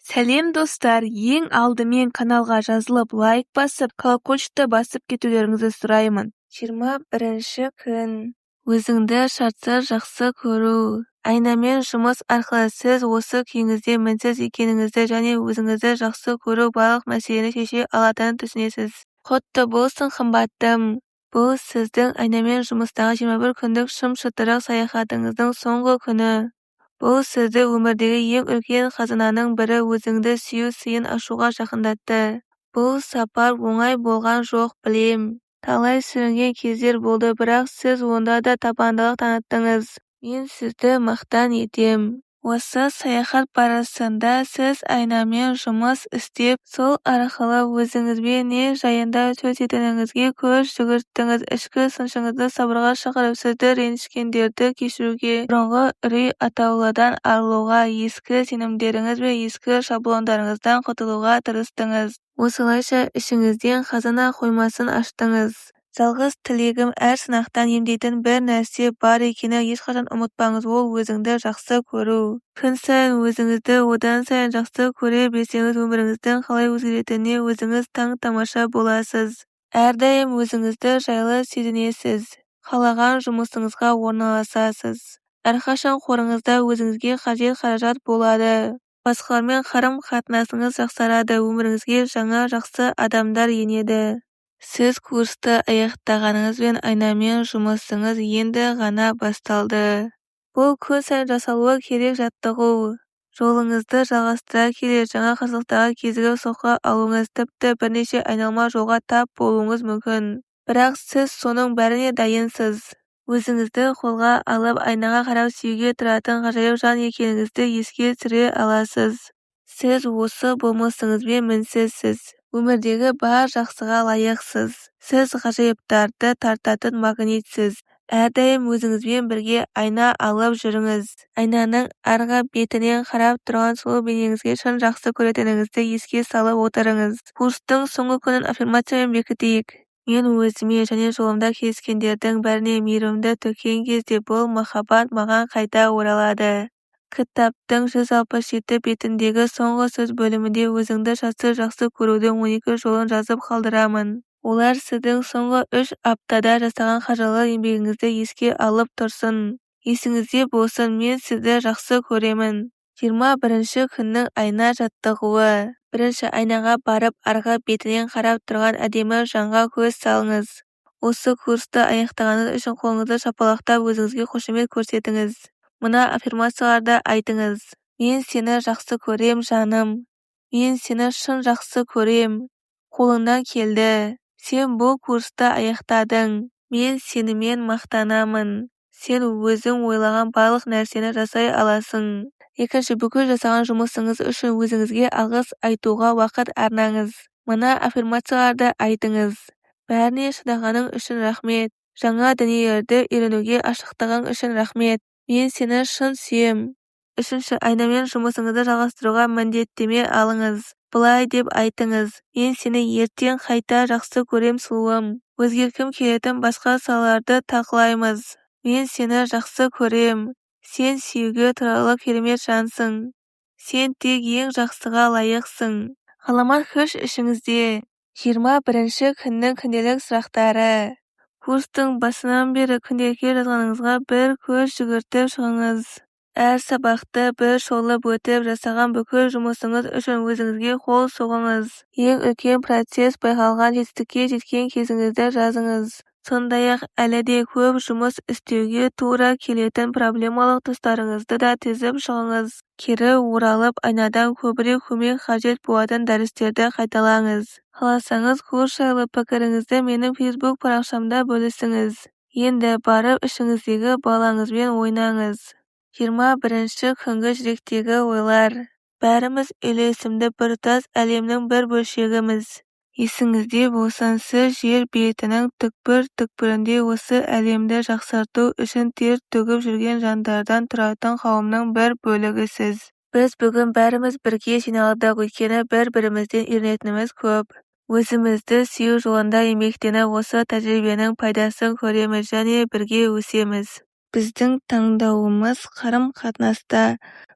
Сәлем, достар! Ең алдымен каналға жазылып, лайк басып, колокольчикті басып кетулеріңізді сұраймын. 21-күн. Өзіңді шартсыз жақсы көру. Айнамен жұмыс арқылы сіз осы күйіңізде мінсіз екеніңізді және өзіңізді жақсы көру барлық мәселені шеше алатынын түсінесіз. Құтты болсын, қымбаттым! Бұл сіздің айнамен жұмыстағы 21 күндік шым-шытырық саяхатыңыздың соңғы күні. Бұл сізді өмірдегі ең үлкен қазынаның бірі өзіңді сүю сыйын ашуға жақындатты. Бұл сапар оңай болған жоқ, білем. Талай сүрінген кездер болды, бірақ сіз онда да табандылық таныттыңыз. Мен сізді мақтан етем. Осы саяхат барысында сіз айнамен жұмыс істеп, сол арқылы өзіңізбен не жайында сөйлесетініңізге көз жүгірттіңіз, ішкі сыншыңызды сабырға шақырып, сізді ренжіткендерді кешіруге, бұрынғы үрей атаулыдан арылуға, ескі сенімдеріңіз бен ескі шаблондарыңыздан құтылуға тырыстыңыз. Осылайша ішіңізден қазына қоймасын аштыңыз. Жалғыз тілегім әр сынақтан емдейтін бір нәрсе бар екенін ешқашан ұмытпаңыз, ол өзіңді жақсы көру. Күн сайын өзіңізді одан сайын жақсы көре берсеңіз, өміріңіздің қалай өзгеретініне өзіңіз таң-тамаша боласыз. Әрдайым өзіңізді жайлы сезінесіз. Қалаған жұмысыңызға орналасасыз. Әрқашан қорыңызда өзіңізге қажет қаражат болады. Басқалармен қарым-қатынасыңыз жақсарады, өміріңізге жаңа жақсы адамдар енеді. Сіз курсты аяқтағаныңызбен айнамен жұмысыңыз енді ғана басталды. Бұл күн сайын жасалуы керек жаттығу. Жолыңызды жалғастыра келе жаңа қарсылықтарға кезігіп соққы алуыңыз, тіпті бірнеше айналма жолға тап болуыңыз мүмкін. Бірақ сіз соның бәріне дайынсыз. Өзіңізді қолға алып, айнаға қарап сүюге тұратын ғажайып жан екеніңізді еске түсіре аласыз. Сіз осы болмысыңызбен мінсізсіз. Өмірдегі бар жақсыға лайықсыз. Сіз ғажайыптарды тартатын магнитсіз. Әрдайым өзіңізбен бірге айна алып жүріңіз. Айнаның арғы бетінен қарап тұрған сұлу бейнеңізге шын жақсы көретініңізді еске салып отырыңыз. Курстың соңғы күнін аффирмациямен бекітейік. Мен өзіме және жолымда кездескендердің бәріне мейірімді төккен кезде, бұл махаббат маған қайта оралады. Кітаптың 167 бетіндегі соңғы сөз бөлімінде өзіңді шартсыз жақсы көрудің 12 жолын жазып қалдырамын. Олар сіздің соңғы 3 аптада жасаған қажырлы еңбегіңізді еске алып тұрсын. Есіңізде болсын, мен сізді жақсы көремін. 21-күннің айна жаттығуы. Бірінші айнаға барып, арғы бетінен қарап тұрған әдемі жанға көз салыңыз. Осы курсты аяқтағаныңыз үшін қолыңызды шапалақтап, өзіңізге қошемет көрсетіңіз. Мына аффирмацияларды айтыңыз. Мен сені жақсы көрем, жаным. Мен сені шын жақсы көрем. Қолыңнан келді. Сен бұл курсты аяқтадың. Мен сенімен мақтанамын. Сен өзің ойлаған барлық нәрсені жасай аласың. Екінші, бүкіл жасаған жұмысыңыз үшін өзіңізге алғыс айтуға уақыт арнаңыз. Мына аффирмацияларды айтыңыз. Бәріне шыдағаның үшін рахмет. Жаңа дүниелерді үйренуге ашықтығың үшін рахмет. Мен сені шын сүйем. Үшінші, айнамен жұмысыңызды жалғастыруға міндеттеме алыңыз. Былай деп айтыңыз. Мен сені ертең қайта жақсы көрем, сұлуым. Өзгерткім келетін басқа салаларды талқылаймыз. Мен сені жақсы көрем. Сен сүюге тұрарлық керемет жансың. Сен тек ең жақсыға лайықсың. Ғаламат күш ішіңізде. 21-күннің күнделік сұрақтары. Курстың басынан бері күнделікке жазғаныңызға бір көз жүгіртіп шығыңыз. Әр сабақты бір шолып өтіп, жасаған бүкіл жұмысыңыз үшін өзіңізге қол соғыңыз. Ең үлкен процесс байқалған жетістікке жеткен кезіңізді жазыңыз. Сондай-ақ әлі де көп жұмыс істеуге тура келетін проблемалық тұстарыңызды да тізіп шығыңыз. Кері оралып, айнадан көбірек көмек қажет болатын дәрістерді қайталаңыз. Қаласаңыз, курс жайлы пікіріңізді менің Facebook парақшамда бөлісіңіз. Енді барып ішіңіздегі балаңызбен ойнаңыз. 21-күнгі жүректегі ойлар. Бәріміз үйлесімді біртұтас әлемнің бір бөлшегіміз. Есіңізде болсын, сіз жер бетінің түкпір-түкпірінде осы әлемді жақсарту үшін тер төгіп жүрген жандардан тұратын қауымның бір бөлігісіз. Біз бүгін бәріміз бірге жиналдық, өйткені бір-бірімізден үйренетініміз көп. Өзімізді сүю жолында еңбектеніп, осы тәжірибенің пайдасын көреміз және бірге өсеміз. Біздің таңдауымыз қарым-қатынаста.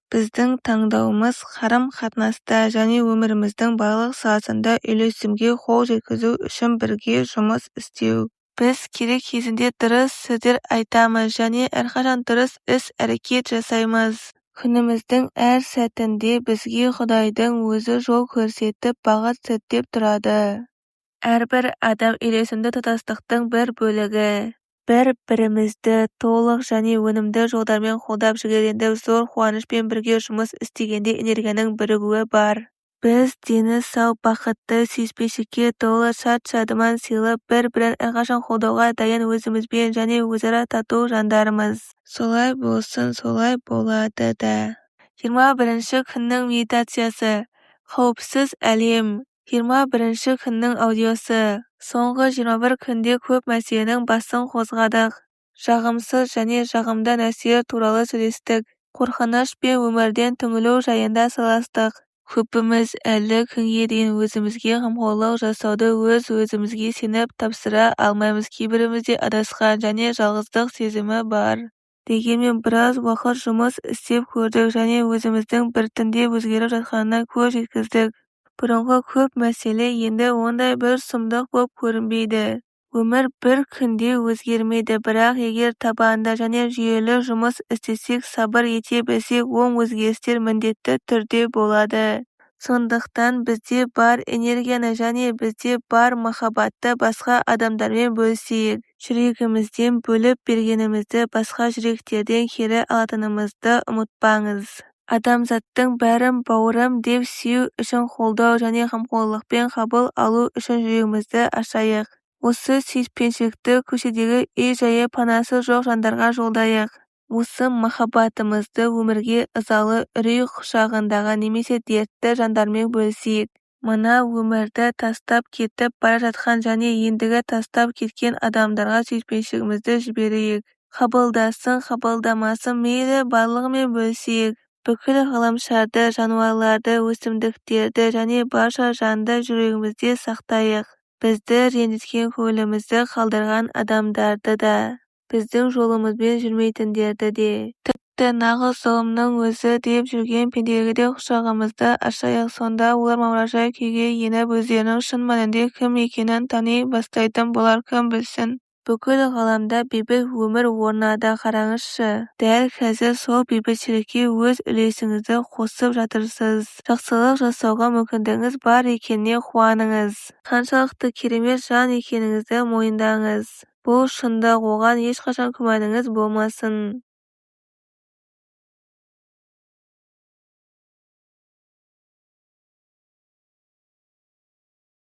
Біздің таңдауымыз қарым-қатынаста және өміріміздің барлық саласында үйлесімге қол жеткізу үшін бірге жұмыс істеу. Біз керек кезінде дұрыс сөздер айтамыз және әрқашан дұрыс іс-әрекет жасаймыз. Күніміздің әр сәтінде бізге Құдайдың өзі жол көрсетіп, бағыт сілтеп тұрады. Әрбір адам үйлесімді тұтастықтың бір бөлігі. Бір-бірімізді толық және өнімді жолдармен қолдап, жігерлендіріп, зор қуанышпен бірге жұмыс істегенде энергияның бірігуі бар. Біз дені сау, бақытты, сүйіспеншілікке толы, шат-шадыман, сыйлы, бір-бірін әрқашан қолдауға дайын өзімізбен және өзара тату жандармыз. Солай болсын, солай болады да. 21-күннің медитациясы. Қауіпсіз әлем. 21-күннің аудиосы. Соңғы 21 күнде көп мәселенің басын қозғадық. Жағымсыз және жағымды нәрселер туралы сөйлестік. Қорқыныш пен өмірден түңілу жайында сырластық. Көбіміз әлі күнге дейін өзімізге қамқорлық жасауды өз-өзімізге сеніп тапсыра алмаймыз. Кейбірімізде адасқан және жалғыздық сезімі бар. Дегенмен біраз уақыт жұмыс істеп көрдік және өзіміздің біртіндеп өзгеріп жатқанына көз жеткіздік. Бұрынғы көп мәселе енді ондай бір сұмдық боп көрінбейді. Өмір бір күнде өзгермейді, бірақ егер табанды және жүйелі жұмыс істесек, сабыр ете білсек, оң өзгерістер міндетті түрде болады. Сондықтан бізде бар энергияны және бізде бар махаббатты басқа адамдармен бөлісейік. Жүрегімізден бөліп бергенімізді басқа жүректерден кері алатынымызды ұмытпаңыз. Адамзаттың бәрін бауырым деп сүю үшін қолдау және қамқорлықпен қабыл алу үшін жүрегімізді ашайық. Осы сүйіспеншілікті көшедегі үй-жайы панасы жоқ жандарға жолдайық. Осы махаббатымызды өмірге ызалы, үрей құшағындағы немесе дертті жандармен бөлісейік. Мына өмірді тастап кетіп бара жатқан және ендігі тастап кеткен адамдарға сүйіспеншілігімізді жіберейік. Қабылдасын, қабылдамасын, мейлі барлығымен бөлісейік. Бүкіл ғаламшарды, жануарларды, өсімдіктерді және барша жанды жүрегімізде сақтайық. Бізді ренжіткен, көңілімізді қалдырған адамдарды да, біздің жолымызбен жүрмейтіндерді де. Тіпті нағыз зұлымның өзі деп жүрген пенделерге де құшағымызды ашайық. Сонда олар мамыражай күйге еніп, өздерінің шын мәнінде кім екенін тани бастайтын болар, кім білсін. Бүкіл ғаламда бейбіт өмір орнады, қараңызшы. Дәл қазір сол бейбітшілікке өз үлесіңізді қосып жатырсыз. Жақсылық жасауға мүмкіндігіңіз бар екеніне қуаныңыз. Қаншалықты керемет жан екеніңізді мойындаңыз. Бұл шындық, оған ешқашан күмәніңіз болмасын.